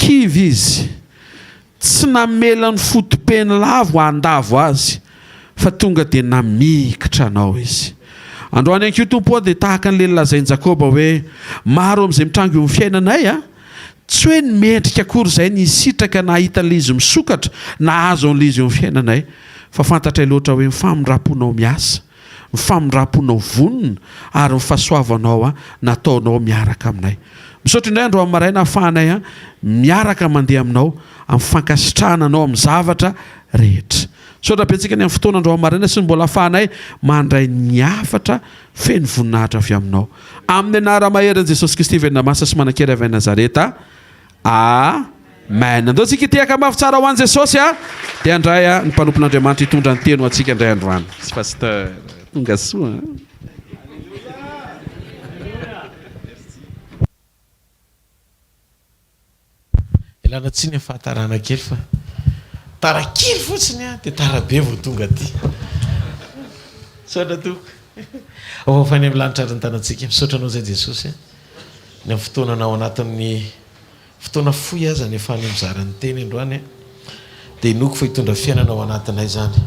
kivy Izy. Tsy namela ny foto-peny lavo handavo azy, fa tonga dia namikitra anao Izy. Androany ihany koa, Tompo ô, dia tahaka an'ilay nolazain'i Jakoba hoe, Maro amin'izay mitranga eo amin'ny fiainanay, tsy hoe ny mendrika akory izay ny hisitraka na hahita an'ilay izy misokatra na hahazo an'ilay izy eo amin'ny fiainanay, fa fantatray loatra hoe ny famindram-ponao miasa, ny famindram-ponao vonona ary ny fahasoavanao nataonao miaraka aminay. Misaotra indray androany maraina ahafahanay miaraka mandeha aminao amin'ny fankasitrahana anao amin'ny zavatra rehetra. Misaotra betsaka ny amin'ny fotoana androany maraina sy ny mbola ahafahanay mandray ny hafatra feno voninahitra avy aminao. Amin'ny anara-maherin'i Jesosy Kristy velona masina sy manan-kery avy any Nazareta. Amen. Andao tsika hitehaka mafy tsara ho an'i Jesosy a. Dia handray a, ny mpanompon'Andriamanitra hitondra ny teny ho antsika indray androany. Sy Pasteur. Tonga soa a. Ialana tsiny amin'ny fahatarana kely fa tara kely fotsiny aho dia tara be vao tonga aty. Misaotra tompoko. Ao fa any amin'ny lanitra ary ny tanantsika. Misaotra anao izay Jesosy. Ny amin'ny fotoana na ao anatin'ny fotoana fohy aza ny afahany mizara ny teny androany dia inoako fa hitondra fiainana ao anatinay izany.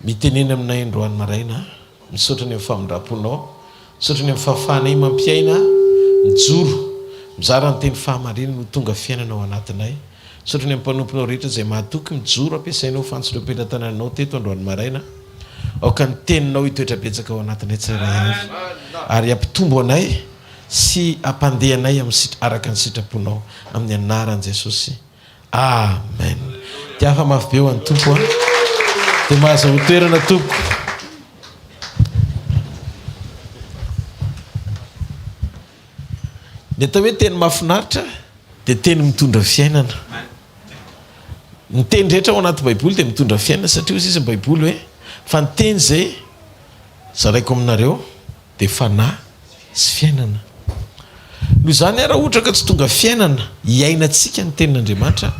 Mitenena aminay androany maraina. Misaotra ny amin'ny famindram-ponao. Misaotra ny amin'ny fahafahanay mampiaina, mijoro, mizara ny teny fahamarinana ho tonga fiainana ao anatinay. Misaotra ny amin'ny mpanomponao rehetra izay mahatoky, mijoro, ampiasainao fantsona eo am-pelatananao teto androany maraina. Aoka ny teninao hitoetra betsaka ao anatinay tsirairay avy, ary hampitombo anay sy hampandeha anay amin'ny araka ny sitraponao, amin'ny anaran'i Jesosy. Amen. Tiafa mafy be ho an'ny Tompo a. Dia mahazahoa toerana tompoko. Ny atao hoe teny mahafinaritra dia teny mitondra fiainana. Ny teny rehetra ao anaty Baiboly dia mitondra fiainana satria hoy izy ny Baiboly hoe fa ny teny izay zaraiko aminareo dia fanahy sy fiainana. Noho izany ary raha ohatra ka tsy tonga fiainana iainantsika ny tenin'Andriamanitra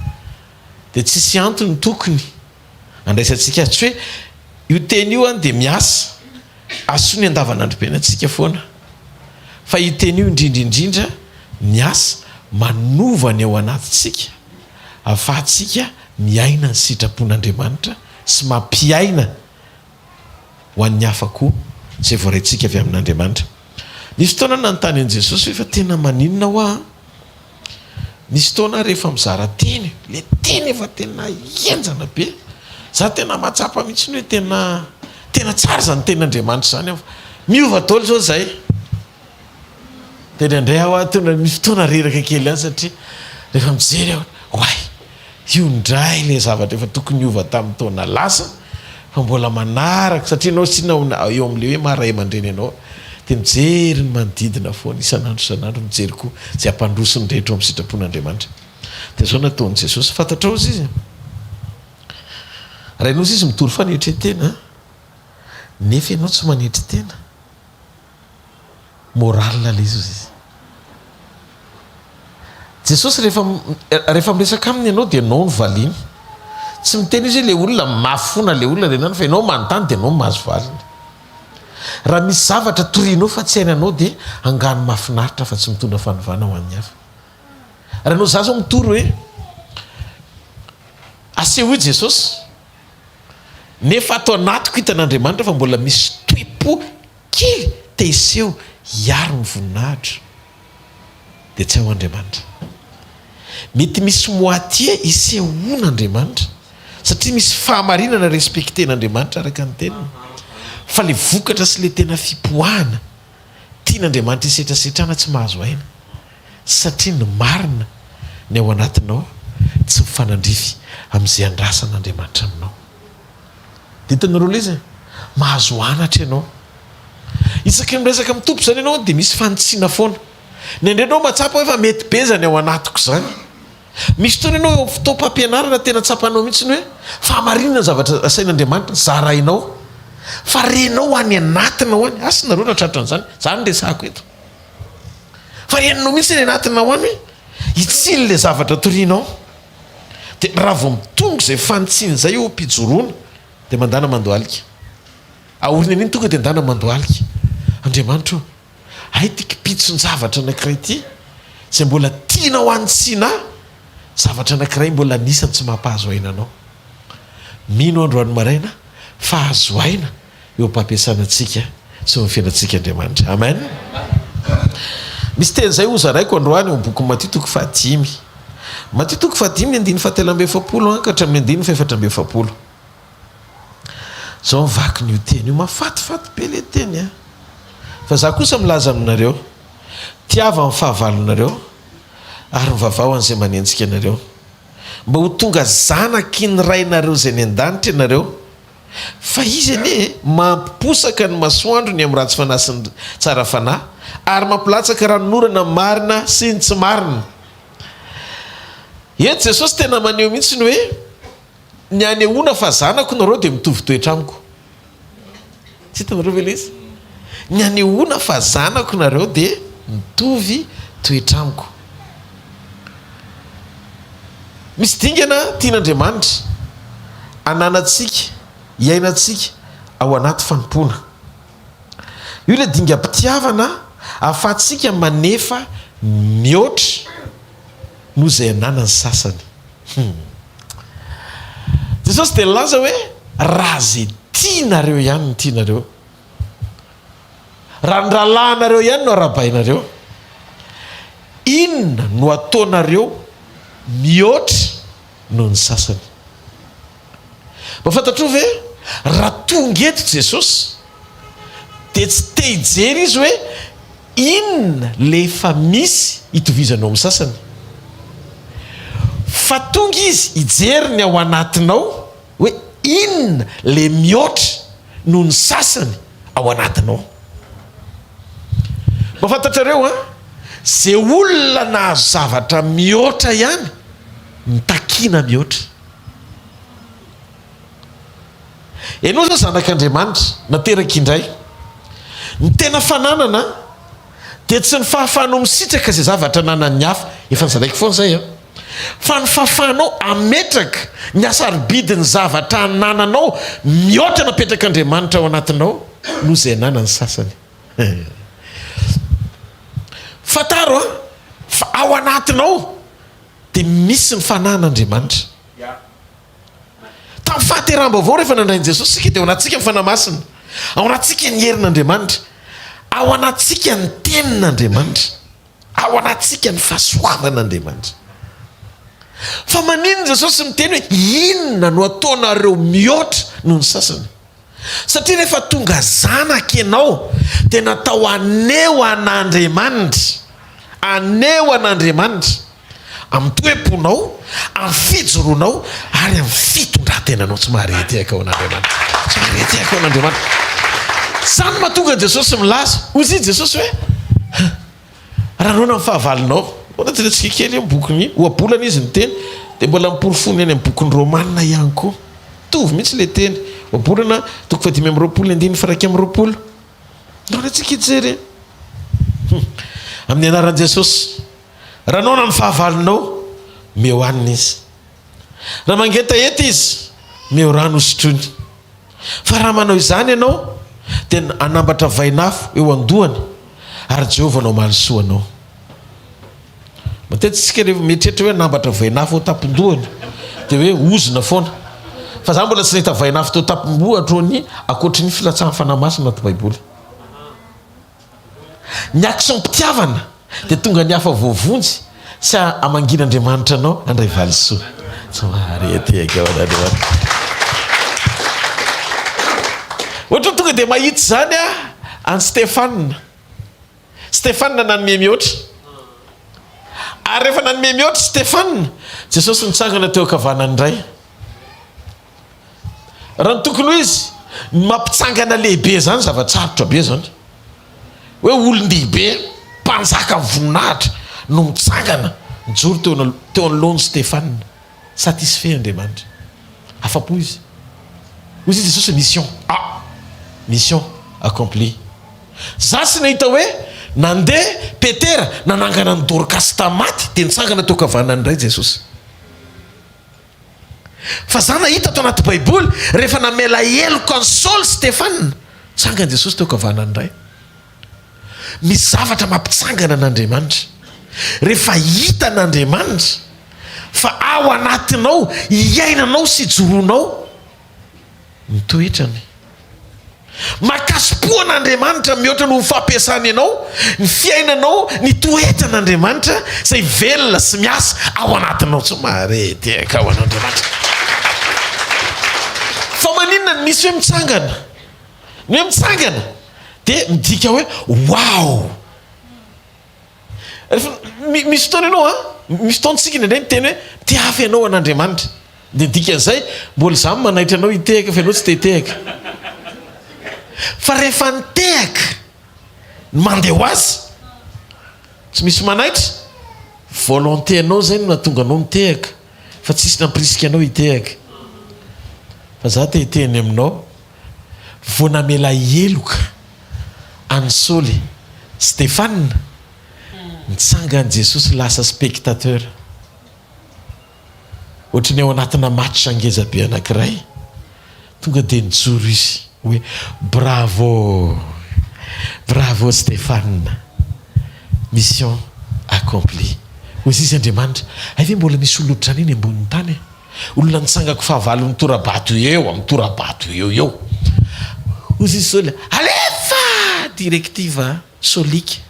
dia tsisy antony tokony andraisantsika azy. Tsy hoe io teny io an dia miasa asoa ny andavanandrom-piainantsika foana fa io teny io indrindra indrindra miasa manova ny ao anatintsika ahafahantsika miaina ny sitrapon'Andriamanitra sy mampiaina ho an'ny hafa koa izay voaraintsika avy amin'Andriamanitra. Nisy fotoana aho nanontany an'i Jesosy hoe fa tena maninona hoa an? Nisy fotoana aho rehefa mizara teny, ilay teny efa tena henjana be, za tena mahatsapa mihitsy hoe tena tena tsara izany tenin'Andriamanitra izany aho fa miova daholo izao izay. Dia indraindray aho tonga misy fotoana reraka kely ihany satria rehefa mijery aho, oay, io indray ilay zavatra efa tokony hiova tamin'ny taona lasa fa mbola manaraka satria ianao tsinona eo amin'ilay hoe maha ray aman-dreny anao dia mijery ny manodidina foana isan'andro isan'andro, mijery koa izay hampandroso ny rehetra ao amin'ny sitrapon'Andriamanitra. Dia izao nataon'i Jesosy, fantatrao hozy izy, Rainao hozy izy mitory fanetren-tena nefa ianao tsy manetry tena. Moral ilay izy hozy izy. Jesosy rehefa rehefa miresaka aminy ianao dia ianao no valiany. Tsy miteny izy hoe ilay olona mafy fo na ilay olona renany fa ianao manontany dia ianao no mahazo valiny. Raha misy zavatra torianao fa tsy hainanao dia angano mahafinaritra fa tsy mitondra fanovana ho an'ny hafa. Raha ianao za zao mitory hoe asehoy Jesosy nefa ato anatiko hitan'Andriamanitra fa mbola misy toe-po Kely te hiseho hiaro ny voninahitro dia tsy ao Andriamanitra. Mety misy moitié isehoana Andriamanitra satria misy fahamarinana respecter-n'Andriamanitra araka ny teniny fa le vokatra sy le tena fipoahana tian'Andriamanitra hisetrasetrana tsy mahazo aina satria ny marina ny ao anatinao tsy mifanandrify amin'izay andrasan'Andriamanitra aminao. Dia hitanareo ilay izy e? Mahazo anatra ianao. Isaky ny miresaka amin'ny Tompo izany ianao dia misy fanitsiana foana. Indraindray ianao mahatsapa hoe efa mety be izany ao anatiko izany. Misy fotoana ianao eo amin'ny fotoam-pampianarana tena tsapanao mihitsy ny hoe fahamarinana ny zavatra asain'Andriamanitra zarainao. Fa renao any anatinao any, asa nareo raha tratran'izany, izany no resahako eto. Fa renao mihitsy any anatinao any hoe hitsiny ilay zavatra torianao. Dia raha vao mitonga izay fanitsiana izay eo am-pijoroana dia mandana mandohalika. Aorian'iny tonga dia ndana mandohalika. Andriamanitra ô, hay ity kipitson-javatra anankiray ity izay mbola tianao hanitsiana ahy. Zavatra anankiray mbola anisany tsy mampahazo aina anao. Mino aho androany maraina fa azo aina eo am-pampiasana antsika sy eo amin'ny fiainantsika Andriamanitra. Amen. Misy teny izay hozaraiko androany ao amin'ny bokin'i Matio toko fahadimy. Matio toko fahadimy ny andininy fahatelo amby efapolo ka hatramin'ny andininy fahefatra amby efapolo. Zao ny vakin'io teny io, mahafatifaty be le teny a! Fa za kosa milaza aminareo, tiava ny fahavalonareo ary mivavaha ho an'izay manenjika anareo, mba ho tonga zanaky ny Rainareo izay any an-danitra ianareo, fa Izy anie mampiposaka ny masoandrony amin'ny ratsy fanahy sy ny tsara fanahy, ary mampilatsaka ranonorana amin'ny marina sy ny tsy marina. Eto Jesosy tena maneho mihitsy ny hoe Ny hanehoana fa zanako nareo dia mitovy toetra amiko. Tsy hitanareo ve ilay izy? Ny hanehoana fa zanako nareo dia mitovy toetra amiko. Misy dingana tian'Andriamanitra ananantsika, iainantsika ao anaty fanompoana. Io ilay dingam-pitiavana ahafahantsika manefa mihoatra noho izay ananan'ny sasany. Hum. Jesosy dia nilaza hoe raha izay tianareo ihany no tianareo. Raha ny rahalahinareo ihany no arahabainareo. Inona no ataonareo mihoatra noho ny sasany? Mba fantatrao ve raha tonga eto Jesosy dia tsy te hijery izy hoe inona le efa misy itovizanao amin'ny sasany fa tonga izy hijery ny ao anatinao hoe inona le mihoatra noho ny sasany ao anatinao. Mba fantatrareo an, ze olona nahazo zavatra mihoatra ihany no takiana mihoatra. Ianao izao zanak'Andriamanitra, nateraka indray. Ny tena fananana dia tsy ny fahafahanao misitraka izay zavatra ananan'ny hafa, efa nozaraiko foana izay an, fa ny fahafahanao hametraka ny hasarobidin'ny zavatra anananao mihoatra napetrak'Andriamanitra ao anatinao noho izay ananan'ny sasany. Fantaro an, fa ao anatinao dia misy ny fanan'Andriamanitra. Tamin'ny fahateraham-baovao rehefa nandray an'i Jesosy isika dia ao anatintsika ny Fanahy Masina. Ao anatintsika ny herin'Andriamanitra. Ao anatintsika ny tenin'Andriamanitra. Ao anatintsika ny fahasoavan'Andriamanitra. Fa maninona Jesosy miteny hoe inona no ataonareo mihoatra noho ny sasany? Satria rehefa tonga zanaka ianao dia natao haneho an'Andriamanitra, haneho an'Andriamanitra amin'ny toe-ponao, amin'ny fijoroanao ary amin'ny fitondran-tenanao. Tsy mahare tehaka ho an'Andriamanitra. Tsy mahare tehaka ho an'Andriamanitra. Izany no mahatonga an'i Jesosy milaza. Hoy izy Jesosy hoe, Raha noana ny fahavalonao. Mbola jerentsika kely eo bokin'ny Ohabolana izy niteny, dia mbola noporofoiny any amin'ny bokin'ny Romana ihany koa. Mitovy mihitsy ilay teny. Ohabolana toko fahadimy amby roapolo andininy faha-iraika amby roapolo. Ndao re tsika hijery e. Hum. Amin'ny anaran'i Jesosy. Raha noana ny fahavalonao, meo hanina izy. Raha mangetaheta izy, meo rano hosotroiny. Fa raha manao izany ianao, dia hanambatra vainafo eo an-dohany, ary Jehovah no hamaly soa anao. Matetika isika rehefa mieritreritra hoe hanambatra vainafo eo an-tampon-dohany, dia hoe ozona foana. Fa za mbola tsy nahita vainafo teo an-tampon-doha hatramin'ny ankoatry ny filatsahan'ny Fanahy Masina anaty Baiboly. Ny action-pitiavana dia tonga ny hafa voavonjy sy hamangian'Andriamanitra anao handray valisoa. Tsy mahare tehaka ao an'Andriamanitra. Ohatra tonga dia mahita izany aho an'i Stefana. Stefana nanome mihoatra. Ary rehefa nanome mihoatra Stefana, Jesosy nitsangana teo ankavanan'ny Ray. Raha ny tokony ho izy, ny mampitsangana lehibe izany zava-tsarotra be izany. Hoe olon-dehibe, mpanjaka voninahitra no mitsangana mijoro teo teo anoloan'i Stefana. Satisfait Andriamanitra. Afa-po izy. Hoy izy Jesosy mission ah! Mission accomplie. Za tsy nahita hoe nandeha Petera nanangana an'i Dorkasy tamin'ny maty dia nitsangana teo ankavanany indray Jesosy. Fa za nahita ato anaty baiboly rehefa namela heloka an'i Saoly Stefana, nitsangana Jesosy teo ankavanany indray. Misy zavatra mampitsangana an'Andriamanitra. Rehefa hitan'Andriamanitra. Fa ao anatinao, iainanao sy ijoroanao ny toetrany. Makasipo an'Andriamanitra mihoatra noho ny fampiasany anao, ny fiainanao, ny toetran'Andriamanitra izay velona sy miasa ao anatinao. Tsy mahare tehaka ho an'Andriamanitra. Fa maninona no misy hoe mitsangana? Ny hoe mitsangana dia midika hoe wow! Rehefa misy fotoana ianao an, misy fotoana tsika indraindray miteny hoe te-hafy ianao an'Andriamanitra. Dia dikan'izay mbola izaho no manaitra anao hitehaka fa ianao tsy te-hitehaka. Fa rehefa nitehaka ny mandeha ho azy, tsy misy manaitra, volonté anao izay no nahatonga anao nitehaka fa tsisy nampirisika anao hitehaka. Fa za te hiteny aminao, vao namela heloka an'i Saoly Stefana, nitsangan'i Jesosy lasa spectateur. Ohatry ny ao anatina match ngeza be anankiray, tonga dia nijoro izy hoe bravo, bravo Stefana, mission accomplie. Hoy izy Andriamanitra, hay ve mbola misy olona ohatr'izany eny ambonin'ny tany e? Olona nitsangako fahavalo mitora-bato eo, mitora-bato eo eo. Hoy izy Saoly, alefa! Directive solika.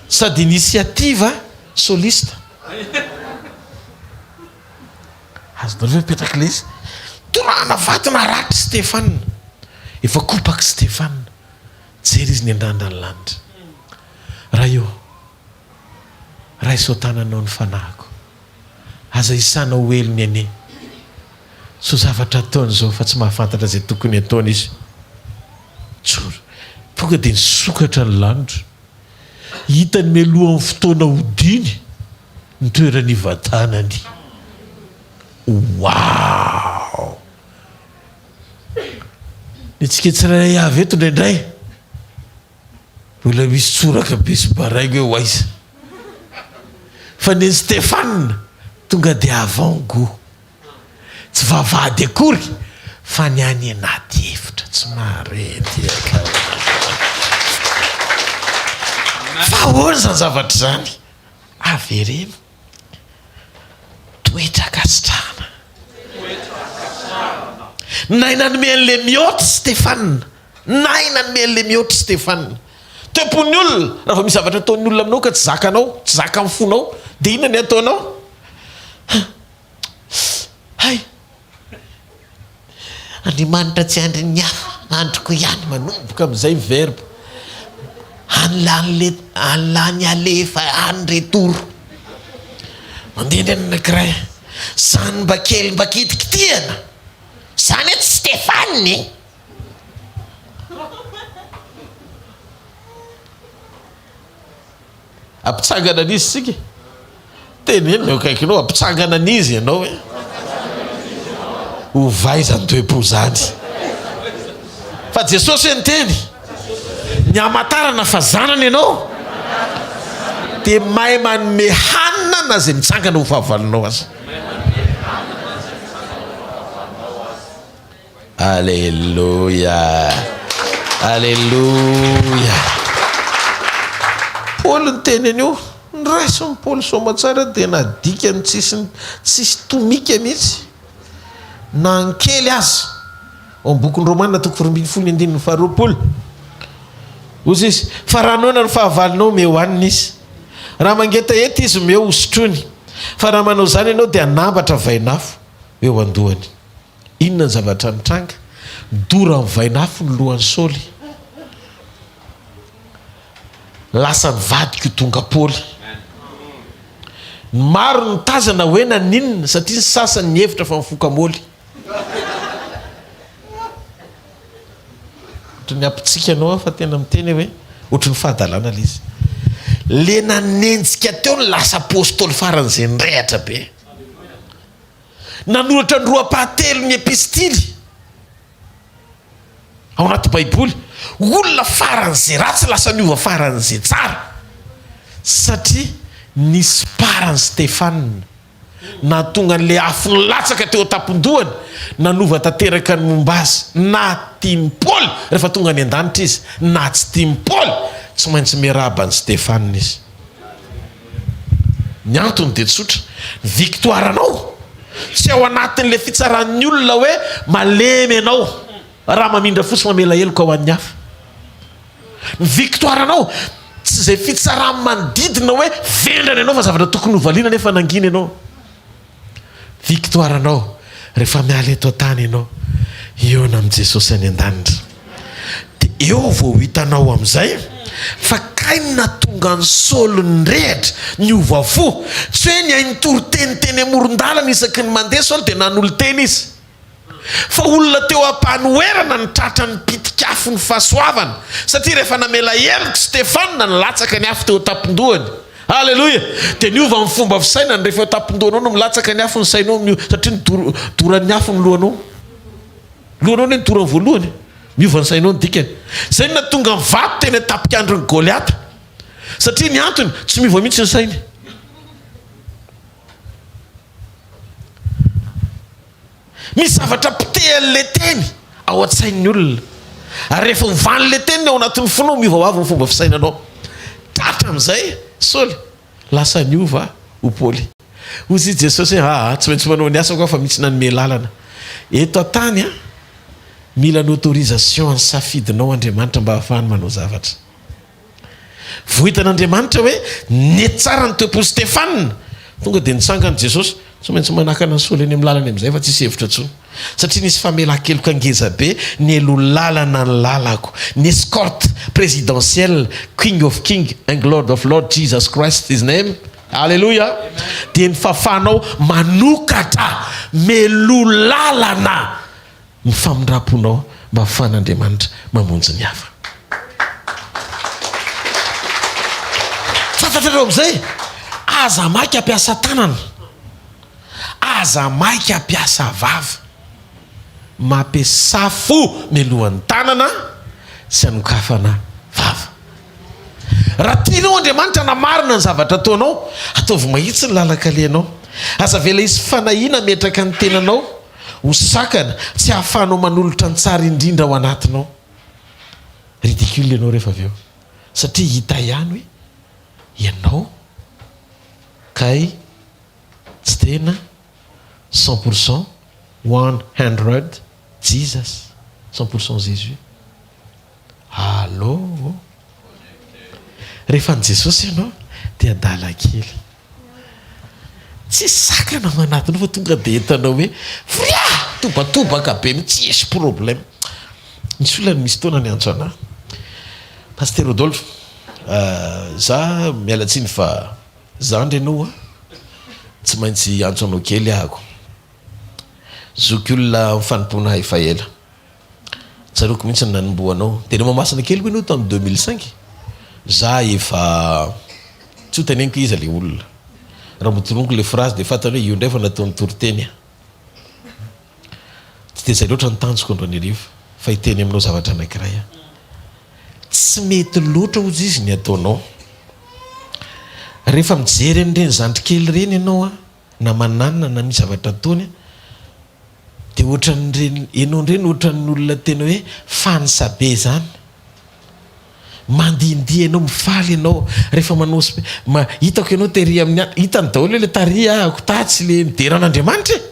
Sady initiative soliste. Azonareo ve mipetraka ilay izy? Torahana vato naratra Stefana. Efa kopaka Stefana. Jery izy niandrandra ny lanitra. Ray ô, raiso an-tananao ny fanahiko. Aza isana ho helony anie. Sao zavatra ataony izao fa tsy mahafantatra izay tokony hataony izy. Tsory. Tonga dia nisokatra ny lanitra. Hitany mialohan'ny fotoana hodiany ny toerana hivantanany. Wow! Ny antsika tsirairay avy eto indraindray mbola misy tsoraka be sy baraingo hoe ho aiza. Fa ny an'i Stefana tonga dia avant gout. Tsy vavahady akory fa ny any anaty efitra tsy mahare tehaka Fa ahoana izany zavatra izany? Avereno. Toetra ankasitrahana. Nahay nanome an'ilay mihoatra Stefana. Nahay nanome an'ilay mihoatra Stefana. Toe-pon'ny olona, raha vao misy zavatra ataon'ny olona aminao ka tsy zakanao, tsy zakan'ny fonao, dia inona ny ataonao? Hay! Andriamanitra tsy andrin'ny hafa, andriko ihany, manomboka amin'izay ny verbe. Any lany le, any lany alefa, any retour. Mandeha indray ny anankiray, zany mba kely mba kitikitihana, zany hoe tsy Stéphane e! Ampitsangana an'izy isika e. Teneno eo akaikinao, ampitsangana an'izy ianao e. Ovay izany toe-po izany. Fa Jesosy hoe niteny, ny hamantarana fa zanany ianao, dia mahay manome hanina na izay mitsangana ho fahavalonao aza. Aleloia! Aleloia! Paoly niteny an'io, noraisin'i Paoly soamatsara dia nadikany tsisy tsisy tomika mihitsy, na ny kely aza. Ao amin'ny bokin'ny Romana toko faharoambinifolo ny andininy faharoapolo. Hoy izy, fa raha noana ny fahavalonao, omeo hanina izy. Raha mangetaheta izy, omeo hosotroiny. Fa raha manao izany ianao dia hanambatra vainafo eo an-dohany. Inona ny zavatra nitranga? Nodoran'ny vainafo ny lohan'i Saoly. Lasa nivadika io tonga Paoly. Ny maro nitazana hoe naninona satria ny sasany nihevitra fa nifoka môly. Ohatry ny hampitsika anao aho fa tena miteny hoe ohatry ny fahadalana ilay izy. Le nanenjika teo no lasa apostoly faran'izay nirehatra be. Nanoratra ny roa ampahatelon'ny epistily ao anaty Baiboly. Olona faran'izay ratsy lasa niova faran'izay tsara satria nisy paran'i Stefana nahatonga an'ilay afo nilatsaka teo an-tampon-dohany nanova tanteraka ny momba azy. Na tian'i Paoly rehefa tonga any an-danitra izy na tsy tian'i Paoly, tsy maintsy miarahaba an'i Stefana izy. Ny antony dia tsotra, ny victoire-nao tsy ao anatin'ilay fitsaran'ny olona hoe malemy ianao raha mamindra fo sy mamela heloka ho an'ny hafa. Ny victoire-nao tsy izay fitsaran'ny manodidina hoe vendrana ianao fa zavatra tokony hovaliana nefa nangina ianao. Victoire anao rehefa miala eto an-tany ianao hihaona amin'i Jesosy any an-danitra. Dia eo vao ho hitanao amin'izay fa kay ny nahatonga an'i Saoly nirehitra, niova fo. Tsy hoe nihaino toriteny teny amoron-dalana isaky ny mandeha Saoly dia nanolo-tena izy. Fa olona teo am-panoherana no tratran'ny pitik'afon'ny fahasoavana, satria rehefa namela heloka Stefana, nilatsaka ny afo teo an-tampon-dohany. Aleloia! Dia niova ny fomba fisainany, rehefa eo an-tampon-dohanao no milatsaka ny afo, ny sainao miova, satria nidoro, doran'ny afo ny lohanao. Lohanao anie no dorany voalohany, miova ny sainao ny dikany. Izay no nahatonga ny vato teny an-tampikandrin'i Goliata, satria ny antony, tsy miova mihitsy ny sainy. Misy zavatra potehan'ilay teny ao an-tsain'ny olona. Ary rehefa ovan'ilay teny ny ao anatin'ny fonao, miova ho avy ny fomba fisainanao. Tratra amin'izay Saoly, lasa niova ho Paoly. Hoy i Jesosy hoe, Aa, tsy maintsy manao ny asako aho fa misy nanome lalana. Eto an-tany, mila ny autorisation an'ny safidinao Andriamanitra mba hahafahany manao zavatra. Vao hitan'Andriamanitra hoe nety tsara ny toe-pon'i Stefana, tonga dia nitsangana Jesosy. Tsy maintsy manakana an'i Saoly eny amin'ny lalany amin'izay fa tsisy hevitra intsony. Satria nisy famelan-keloka ngeza be nialoha lalana ny lalako. Ny escorte présidentielle, King of King and Lord of Lord Jesus Christ his name. Aleloia! Dia ny fahafahanao manokatra mialoha lalana. ny famindram-ponao mba hahafahan'Andriamanitra mamonjy ny hafa. Fantatrareo amin'izay, aza maika hampiasa tanana, aza maika hampiasa vava. Mampiasà fo mialohan'ny tanana sy hanokafana vava. Raha tianao Andriamanitra hanamarina ny zavatra ataonao, ataovy mahitsy ny lalan-kalehanao. Aza avela hisy fanahiana hametraka ny tenanao ho sakana tsy hahafahanao manolotra ny tsara indrindra ao anatinao. Ridicule ianao rehefa avy eo satria hita ihany hoe ianao kay tsy tena 100 pour cent 100 Jesus, 100 pour cent Jésus. Allô ô! Rehefa an'i Jesosy ianao dia adala kely. Tsisy sakana ao anatinao fa tonga dia hitanao hoe fria! Tobatobaka be mihitsy, tsisy problème. Nisy olona nisy fotoana niantso anah, Pasitera Rodolphe, za miala tsiny fa zandry ianao an, tsy maintsy hiantso anao kely ahako. Zokiolona amin'ny fanompoana efa ela. Tsaroako mihitsy ny nanombohanao. Teny Mahamasina kely hoy ianao tamin'ny 2005. Za efa tsy ho teneniko iza le olona. Raha mbo tononiko le phrase dia fantany hoe io indray efa nataony toriteny aho. Tsy dia izay loatra ny tanjoko androany hariva fa hiteny aminao zavatra anankiray aho. Tsy mety loatra hozy izy ny ataonao. Rehefa mijery an'ireny zandrikely ireny ianao an, na mananina na misy zavatra ataony an, Dia ohatran'ireny, enao indray no ohatran'ny olona tena hoe fans be izany. Mandihindihy enao, mifaly enao rehefa manao spe, ma, hitako enao tery amin'ny a, hitany daholo hoe le tary ahako tatsy le midera an'Andriamanitra e!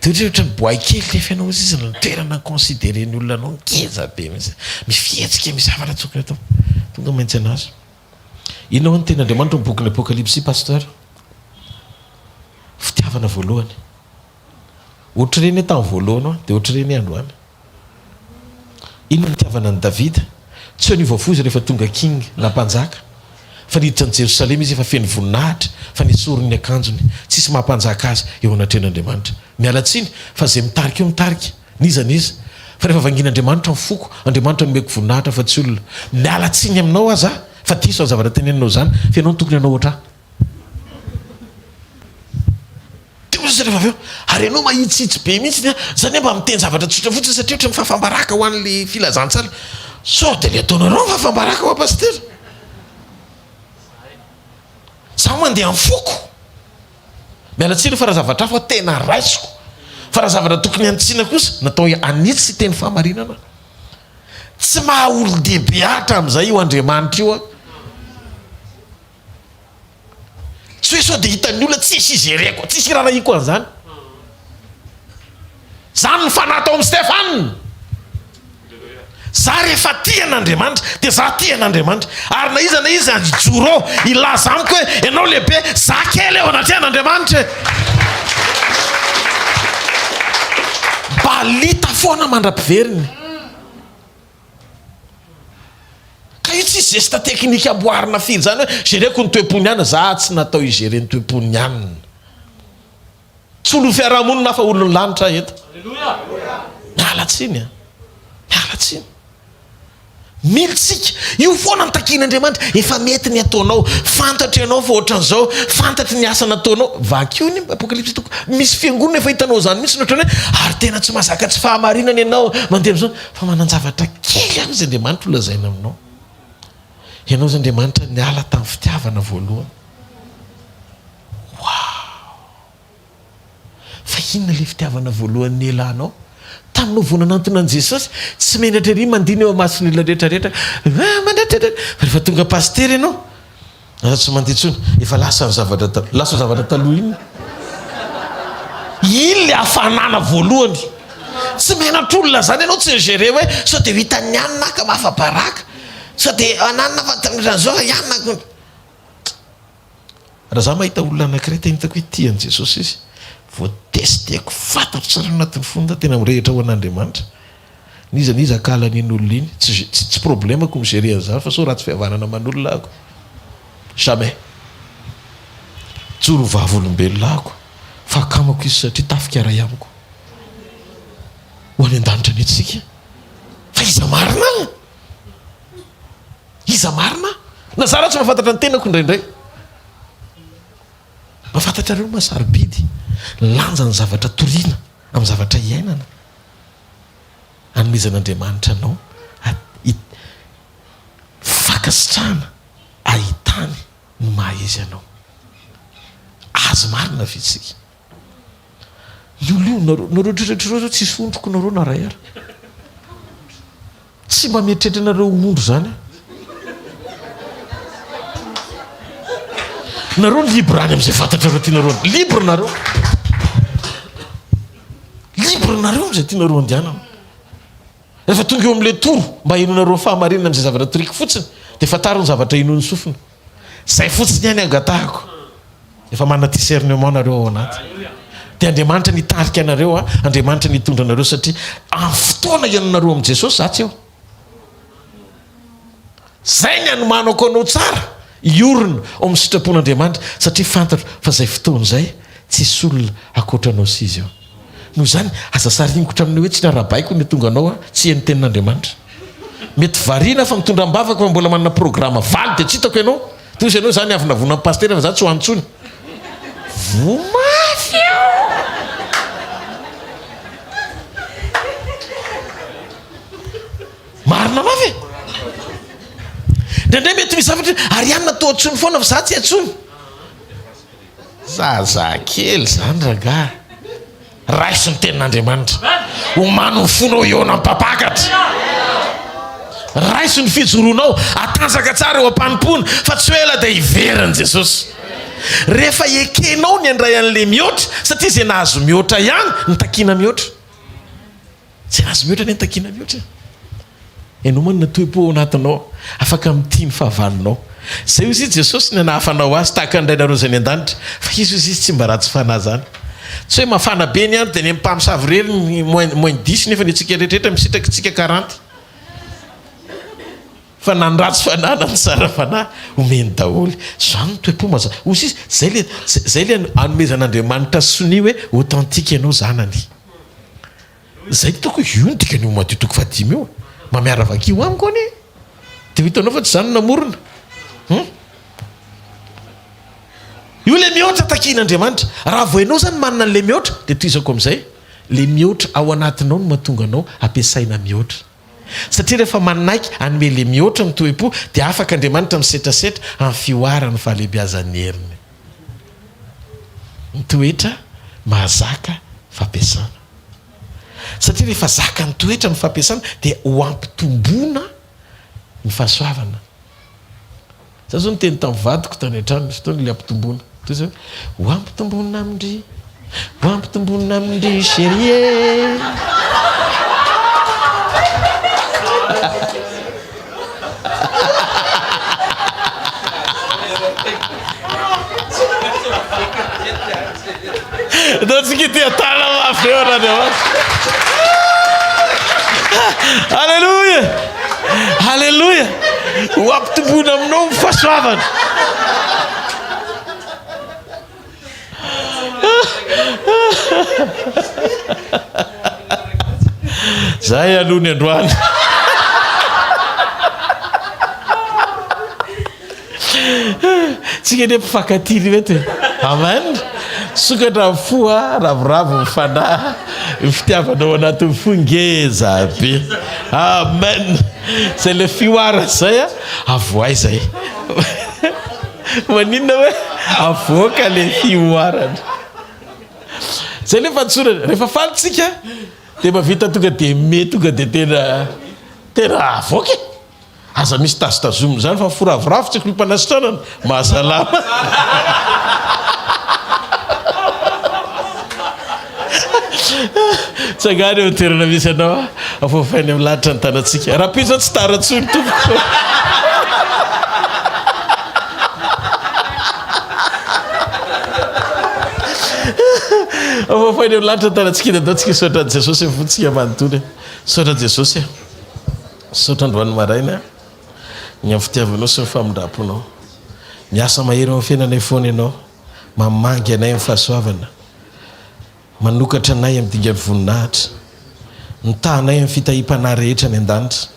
Dia ohatra hoe ohatran'ny boay kely nefa enao ozy izy ny toerana considerer-n'ny olona anao ngeza be mihitsy, misy fihetsika, misy zavatra tsy tokony atao. Tonga maintsy anazy. Inona hoy ny tenin'Andriamanitra ao amin'ny bokin'ny Apokalypsy Pasteur? Fitiavana voalohany. Ohatr'ireny aho tamin'ny voalohany hoa, dia ohatr'ireny aho androany. Inona no nitiavana an'i Davida? Tsy hoe niova fo izy rehefa tonga king na mpanjaka, fa niditra an'i Jerosalema izy efa feno voninahitra, fa nesoriny ny akanjony. Tsisy maha mpanjaka azy eo anatrehan'Andriamanitra. Miala tsiny fa izay mitarika eo mitarika, n'iza n'iza. Fa rehefa vangian'Andriamanitra ny foko, Andriamanitra no omeko voninahitra fa tsy olona. Miala tsiny aminao aza aho fa diso izany zavatra teneninao izany, fa ianao no tokony hanao ohatr'ahy. Teo izy rehefa avy eo, ary ianao mahitsihitsy be mihitsy an, za anie mba miteny zavatra tsotra fotsiny satria ohatran'ny fahafambaraka ho an'le filazantsara. Sao dia le ataonareo ny fahafambaraka hoa pasitera? Za mandeha amin'ny foko. Miala tsiny fa raha zavatra hafa aho tena raisiko. Fa raha zavatra tokony hanitsiana kosa, natao hanitsy sy hiteny fahamarinana. Tsy maha olon-dehibe ahy hatramin'izay io Andriamanitra io an. Tsy hoe sao dia hitan'ny olona, tsisy ijereko, tsisy irarahiako an'izany. Zany ny fanahy tao amin'i Stefana. Za rehefa tia an'Andriamanitra dia za tia an'Andriamanitra. Ary na iza na iza hijoro ao hilaza amiko hoe ianao lehibe, za kely eo anatrehan'Andriamanitra e. Balita foana mandra-piveriny. Ka io tsisy geste technique amboarina firy zany hoe gereko ny toe-pon'ny anona, za tsy natao hi-gerer ny toe-pon'ny anona. Tsy olon'ny fiarahamonina aho fa olon'ny lanitra aho eto. Miala tsiny a. Miala tsiny. Mila tsika. Io foana no takian'Andriamanitra. Efa mety ny ataonao. Fantatro ianao fa ohatran'izao. Fantatro ny asa nataonao. Vakio ny Apokalypsy toko. Misy fiangonana efa hitanao izany mihitsy ohatran'ny hoe ary tena tsy mahazaka tsy fahamarinana ianao mandeha amin'izao. Fa manan-javatra kely ihany izy Andriamanitra ho lazaina aminao. Ianao izy Andriamanitra niala tamin'ny fitiavana voalohany. Waouh! Fa inona ilay fitiavana voalohany nielanao? Taminao vao nanantona an'i Jesosy, tsy menatra ery mandina eo imason'ny olona rehetra rehetra, ah mandratra, fa rehefa tonga pasitera ianao, lasa tsy mandeha intsony, efa lasa ny zavatra taloha, lasa ny zavatra taloha inona? Iny ilay hafanana voalohany. Tsy menatr'olona zany ianao, tsy mi-gérer hoe sao dia ho hitan'ny anona aho ka mahafa-baraka, sao dia ananona fa ohatran'izao fa i anona. Raha za mahita olona anakiray tena hitako hoe tia an'i Jesosy izy, voatesteko, fantatro tsara ao anatin'ny fony fa tena mirehitra ho an'Andriamanitra. N'iza n'iza hankahala an'iny olona iny, tsy tsy problemako mi-gerer an'izany fa sao ratsy fihavanana aman'olona ahako. Jamais. Joro ho vavolombelona ahako fa akamako izy satria tafika iray amiko. Ho any an-danitra anie tsika. Fa iza marina? Iza marina aho? Na za raha tsy mahafantatra ny tenako indraindray. Mba fantatrareo ny maha sarobidy ny lanjan'ny zavatra toriana amin'ny zavatra iainana anomezan'Andriamanitra anao fankasitrahana ahitany ny maha izy anao. Azy marina ve tsika? Ny olona io, nareo nareo rehetra ireo zao tsisy ondriko nareo na ray ara. Tsy mba mieritreritra anareo ho ondry zany aho. Nareo libre any am'izay fantatrareo tianareo libre nareo. Libre nareo am'izay tianareo andehanana. Rehefa tonga eo am'le tour mba henoinareo ny fahamarinana am'izay zavatra toriko fotsiny dia fantaro ny zavatra inoan'ny sofina. Zay fotsiny ihany angatahako. Efa manana discernement nareo ao anaty. Dia Andriamanitra ny hitarika anareo a, Andriamanitra ny hitondra anareo satria amin'ny fotoana hihainonareo amin'i Jesosy za tsy eo. Zay ny hanomanako anao tsara hiorina ao amin'ny sitrapon'Andriamanitra satria fantatro fa zay fotoana izay tsisy olona ankoatra anao sy izy eo. Noho izany aza saringotra amin'ny hoe tsy narabaiko ny tonga anao a, tsy heno tenin'Andriamanitra. Mety variana fa mitondra am-bavaka fa mbola manana programa valo dia tsy hitako ianao. Toa izy ianao izany avonavonan'ny pasitera fa za tsy ho any intsony. Voa mafy io! Marina mafy e! Indraindray mety misy zavatra hoe ary anona toa antsoiny foana fa za tsy antsoiny. Zazakely zany rangahy. Raiso ny tenin'Andriamanitra. Omano ny fonao hihaona amin'ny mpampakatra. Raiso ny fijoroanao, atanjaka tsara eo am-panompoana fa tsy ho ela dia hiverina Jesosy. Rehefa ekenao ny handray an'ilay mihoatra, satria izay nahazo mihoatra ihany no takiana mihoatra. Izay nahazo mihoatra anie no takiana mihoatra e. Ianao manana toe-po ao anatinao, afaka mitia ny fahavalonao. Izay hozy i Jesosy ny anahafanao azy tahaka ny Rainareo izay any an-danitra, fa izy hozy izy tsy mba ratsy fanahy izany. Tsy hoe mafana be ny andro dia any amin'ny mpamosavy irery ny moins moins dix nefa ny antsika rehetrarehetra misitraka tsika quarante. Fa na ny ratsy fanahy na ny tsara fanahy omeny daholo. Izany ny toe-po mazava. Hozy izy, izay le izay le anomezan'Andriamanitra sonia hoe authentique ianao zanany. Zay no hitako hoe io no dikan'io Matio toko fahadimy io. Mba miara-vakio amiko anie. Dia ho hitanao fa tsy izaho no namorona. Hum? Io ilay mihoatra takian'Andriamanitra. Raha vao ianao izany manana an'ilay mihoatra, dia tohizako amin'izay, ilay mihoatra ao anatinao no mahatonga anao ampiasaina mihoatra. Satria rehefa manaiky hanome ilay mihoatra ny toe-po, dia afaka Andriamanitra misetrasetra amin'ny fihoaran'ny fahalehibiazan'ny heriny. Ny toetra mahazaka fampiasana. Satria rehefa zakan'ny toetra ny fampiasana dia ho ampitomboana ny fahasoavana. Za zao niteny tamin'ny vadiko tany an-trano nisy fotoana ilay ampitomboana. Toy izao hoe, ho ampitomboina amin-dry, ho ampitomboina amin-dry chérie. Ataontsika ity adala mafy eo an'Andriamanitra. Alléluia! Alléluia! Ho ampitomboina aminao ny fahasoavana. Zay aloha ny androany. Tsika anie mpifankatia reto e. Amen. Sokatra ny fo a, ravoravo ny fanahy, ny fitiavana ao anatin'ny fo ngeza be. Amen. Zay le fihoarana zay a, avoay zay. Maninona hoe avoaka le fihoarana. Zay le fatsorana. Rehefa faly tsika dia mahavita tonga dia me tonga dia tena tena avoaka e. Aza misy tazotazomina izany fa fo ravoravo tsy kolom-panasitranana. Mahasalama. Tsangano eo toerana misy anao afoafainy amin'ny lanitra ny tanantsika. Rahampitso aho tsy tara intsony tompoko. Afoafainy amin'ny lanitra ny tanantsika dia ataontsika misaotra an'i Jesosy ny fontsika manontolo. Misaotra Jesosy. Misaotra androany maraina ny amin'ny fitiavanao sy ny famindram-ponao. Miasa mahery eo amin'ny fiainanay foana ianao. Mamangy anay amin'ny fahasoavana. Manokatra anay amin'ny dingan'ny voninahitra. Mitaha anay amin'ny fitahiam-panahy rehetra any an-danitra.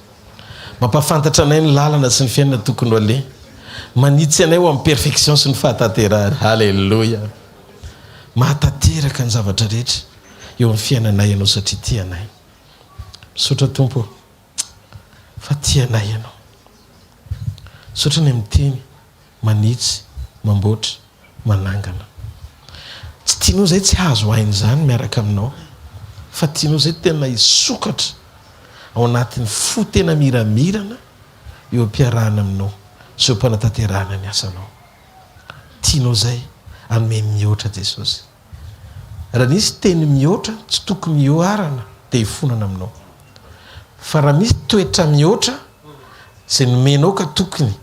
Mampahafantatra anay ny lalana sy ny fiainana tokony ho aleha. Manitsy anay ho amin'ny perfection sy ny fahatanterahana. Haleloia! Mahatanteraka ny zavatra rehetra eo amin'ny fiainanay ianao satria tia anay. Misaotra Tompo ô fa tia anay Ianao. Misaotra ny amin'ny teny manitsy, mamboatra, manangana. Tsy tianao izay tsy hahazo aina izany miaraka aminao fa tianao izay tena hisokatra ao anatin'ny fo tena miramirana eo am-piarahana aminao sy eo am-panatanterahana ny asanao. Tianao izay hanome mihoatra Jesosy. Raha nisy teny mihoatra tsy tokony hihoarana dia hifonana aminao. Fa raha misy toetra mihoatra izay nomenao ka tokony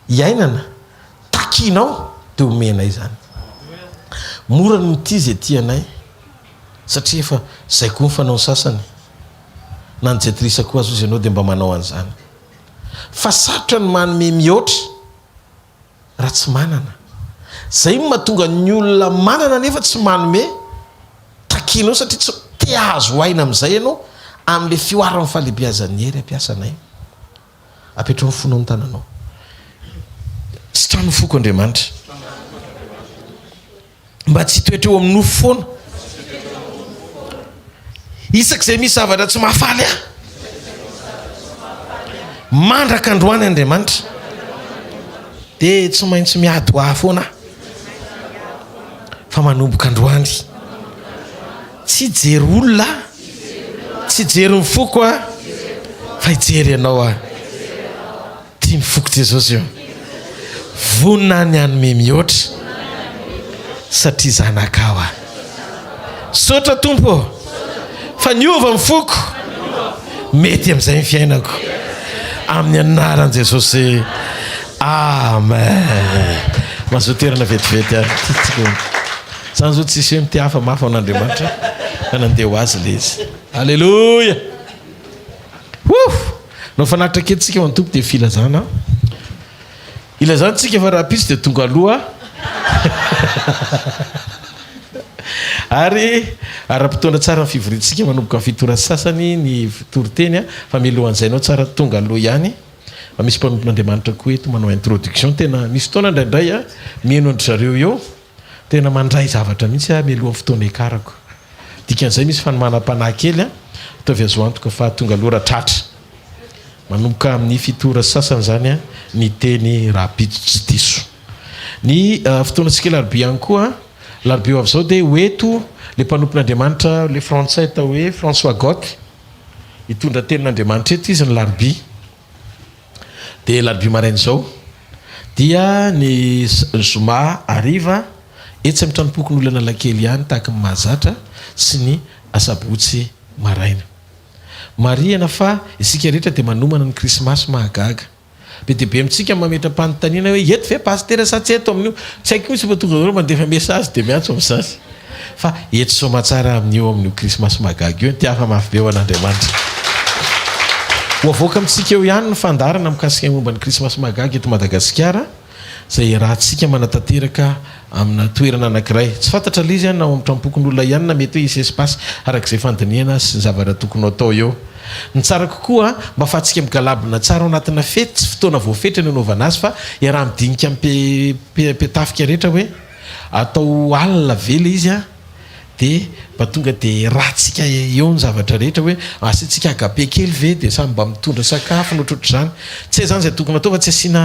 hiainana, takianao dia omenay izany. Mora ny mitia izay tianay satria efa izay koa ny fanaon'ny sasany. Na ny jentilisa koa aza ozy ianao dia mba manao an'izany. Fa sarotra ny manome mihoatra. raha tsy manana. Zay no mahatonga ny olona manana nefa tsy manome, takianao satria tsy te hahazo aina amin'izay ianao amin'ilay fihoaran'ny fahalehibiazan'ny hery ampiasanay. Apetraho ny fonao ny tananao. Sitrano ny foko Andriamanitra. Mba tsy hitoetra eo amin'ny nofo foana. Isak'izay misy zavatra tsy mahafaly ahy. Mandraka androany Andriamanitra. Dia tsy maintsy miady ho ahy foana aho. Fa manomboka androany. Tsy hijery olona aho. Tsy hijery ny foko aho. Fa hijery anao aho. Tia ny foko Jesosy io. Vonona ny hanome mihoatra satria zanakao aho. Misaotra Tompo ô fa niova ny foko. Mety amin'izay ny fiainako. Amin'ny anaran'i Jesosy. Amen. Mazoa toerana vetivety ary. Zany zao tsisy hoe mitehafa mafy an'Andriamanitra fa nandeha ho azy ilay izy. Alléluia. Wouh! Nao fanatitra kely tsika ho an'ny Tompo dia filazana. Ilazana tsika fa rahampitso dia tonga aloha. Ary ara-potoana tsara ny fivoriantsika manomboka amin'ny fito ora sy sasany ny toriteny fa mialohan'izay ianao tsara tonga aloha ihany fa misy mpanompon'Andriamanitra koa eto manao introduction tena misy fotoana indraindray mihaino an-dry zareo eo Tena mandray zavatra mihitsy aho mialohan'ny fotoana hiakarako. Dikan'izay misy fanomanam-panahy kely an, ataovy azo antoka fa tonga aloha raha tratra. Manomboka amin'ny fito ora sy sasany izany an, ny teny rahampitso tsy diso. Ny fotoanantsika alarobia ihany koa, alarobia ho avy izao dia ho eto ilay mpanompon'Andriamanitra, ilay frantsay atao hoe François Goth, hitondra tenin'Andriamanitra eto izy ny alarobia. Dia alarobia maraina izao. Dia ny zoma hariva etsy amin'ny tranompokonolona Analakely ihany tahaka ny mahazatra sy ny asabotsy maraina. Marihana fa isika rehetra dia manomana ny krismasy mahagaga. Be dia be amintsika mametra-panontaniana hoe eto ve pasitera sa tsy eto amin'io? Tsy haiko mihitsy fa tonga daholo mandefa message dia miantso amin'izany. Fa eto soamatsara amin'io amin'io krismasy mahagaga io ny tiafa mafy be ho an'Andriamanitra. Ho avoaka amintsika eo ihany ny fandaharana mikasika ny momba ny krismasy mahagaga eto Madagasikara izay iarahantsika manatanteraka amina toerana anankiray. Tsy fantatra ilay izy na ao amin'ny tranompokonolona ihany na mety hoe hisy espace araka izay fandinihana sy ny zavatra tokony ho atao eo. Ny tsara kokoa mba afahantsika migalabona tsara ao anatina fety, tsy fotoana voafetra ny anaovana azy fa iaraha-midinika amin'ny mpiatafika rehetra hoe atao alina ve ilay izy an? Dia mba tonga dia ratsika eo ny zavatra rehetra hoe asiantsika agape kely ve dia samy mba mitondra sakafo na ohatrohatr'izany. Tsy hay izany izay tokony atao fa tsy asiana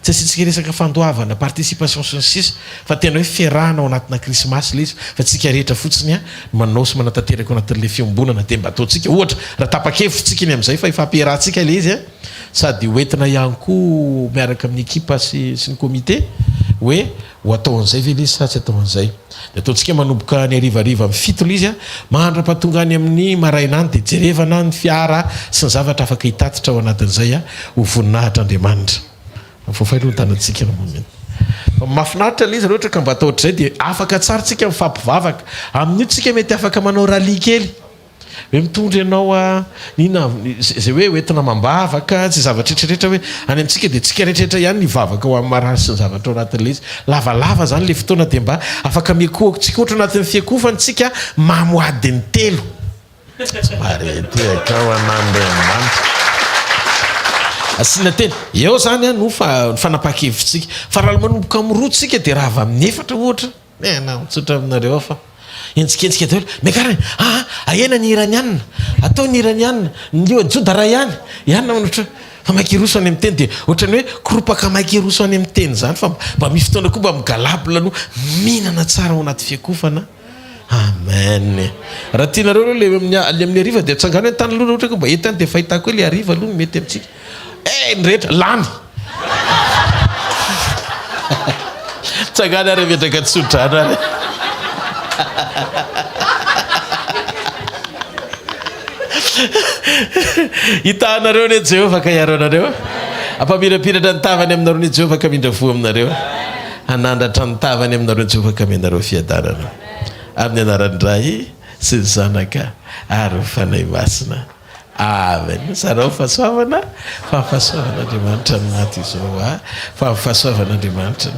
tsy asiantsika resaka fandoavana, participation sy ny sisa fa tena hoe fiarahana ao anatina krismasy ilay izy fa tsika rehetra fotsiny no manao sy manatanteraka ao anatin'ilay fiombonana dia mba ataontsika ohatra raha tapa-kevitra tsika ny amin'izay fa efa ampiarahantsika ilay izy sady hoentina ihany koa miaraka amin'ny ekipa sy sy ny comité hoe Ho atao an'izay ve ilay izy sa tsy atao an'izay? Dia ataontsika manomboka ny harivariva amin'ny fito ilay izy an, mandra-pahatonga any amin'ny maraina any dia jerevana ny fiara sy ny zavatra afaka hitatitra ao anatin'izay an, ho voninahitr'Andriamanitra. Voafay aloha ny tanantsika raha mba mety. Fa mahafinaritra ilay izy raha ohatra ka mba atao ohatr'izay dia afaka tsara tsika mifampivavaka. Amin'io tsika mety afaka manao rallye kely. Hoe mitondra ianao a, inona, izay hoe hoentina amam-bavaka, izay zavatra rehetra rehetra hoe any amintsika dia tsika rehetra rehetra ihany ny hivavaka ho an'ny marary sy ny zavatra ao anatin'ilay izy. Lavalava izany ilay fotoana dia mba afaka miakohoka ohatra anatin'ny fiakofana tsika mamo adiny telo. Tsy maharehitehaka ao an'Andriamanitra. Asiana teny. Eo izany no fanapahan-kevitsika. Fa raha manomboka amin'ny roa tsika dia rava amin'ny efatra ohatra. Tena mitsotra aminareo aho fa henjikenjika daholo. Miakara e! Aa! Ahena ny Iraniana! Atao ny Iraniana! Ny io Joda ray ihany! Ihany no ohatra fa maika hiroso any amin'ny teny dia ohatran'ny hoe koropaka maika hiroso any amin'ny teny izany fa mba misy fotoana koa mba migalabona aloha mihinana tsara ao anaty fiakofana. Amen. Raha tianareo aloha le amin'ny le amin'ny hariva dia atsangano hoe ny tany aloha raha ohatra ka mba eto ihany dia fahitako hoe le hariva aloha no mety amintsika. Eh, ny rehetra lany. Tsangana ary ametraka tsodrano ary. Hitahanareo anie Jehovah ka hiaro anareo. Hampamirapiratra ny tavany aminareo anie Jehovah ka hamindra fo aminareo. Hanandratra ny tavany aminareo Jehovah ka hamenareo fiadanana. Amin'ny anaran'ny Ray sy ny Zanaka ary ny Fanahy Masina. Amen. Zarao fahasoavana fa fahasoavan'Andriamanitra no maty izao a. Fa fahasoavan'Andriamanitra.